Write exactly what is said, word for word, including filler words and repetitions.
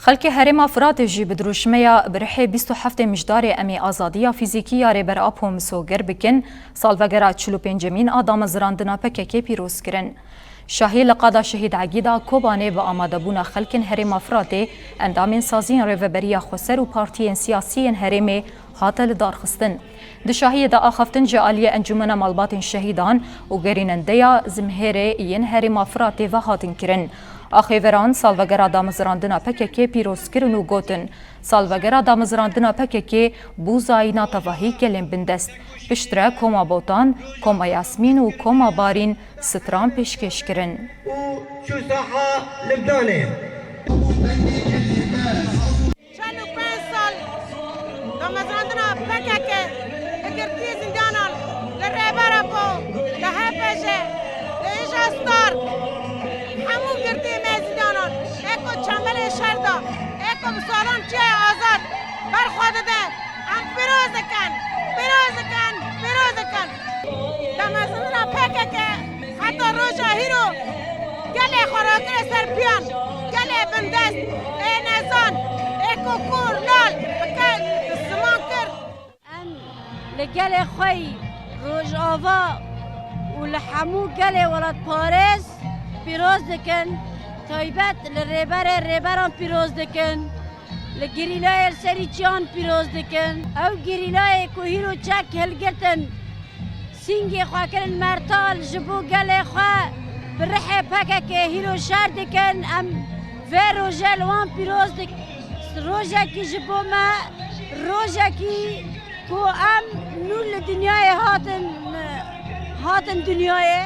Xelkê Herêma Firatê jî bi dirûşmeya bi rihê bîst û heftê Mijdarê em ê azadiya fîzîkî ya Rêber Apo misoger bikin, salvegera çil û pêncemîn a damezrandina P K K pîroz kirin. Şahî li qada Şehîd Egîda Kobanê bi amadebûna xelkên Herêma Firatê, endamên saziyên Rêveberiya Xweser û partiyên siyasî yên herêmê hate lidarxistin. Di şahiyê de axaftin ji aliyê Encûmena Malbatên Şehîdan û gerînendeya Zimhêrê yên Herêma Firatê ve hatin kirin. Axêveran salvegera damezrandina P K K pîroz kirin û gotin, salvegera damezrandina P K K bû zayîna tevahî gelên bindest. Piştre Koma Botan, Koma Yasmîn û Koma Barîn stran pêşkêş kirin. û çû saha Libdanê. Çel û pênc sal damezrandina P K K li girtiyê zindanan, li Rêber Apo, li H P J, li Hêja Star, hemû girtiyê me zindanan, ê ku çembelê şer da, ê ku bi salan çiyayê azad ber xwe dide, em pîroz dikin, pîroz dikin, pîroz dikin. Damezrandina P K K heta roja hîro gelê xwe rakire ser piyan, gelê bindest, ê nezan, ê ku kûr, lal, bi ke-, bi siman kir. Em li gelê xwe yî Rojava û li hemû gelê welatparêz pîroz dikin, taybet li Rêberê Rêberan pîroz dikin, li gerîlayê li serî çiyan pîroz dikin. Ew gerîlayê ku hîro çek hilgirtin, sîngê xwe kirin mertal, ji bo gelê xwe bi rihê P K K hîro şer dikin. Em vê roje li wan pîroz dikin. Rojekî ji bo me, rojekî ku em nû li dinyayê hatin, hatin dinyayê.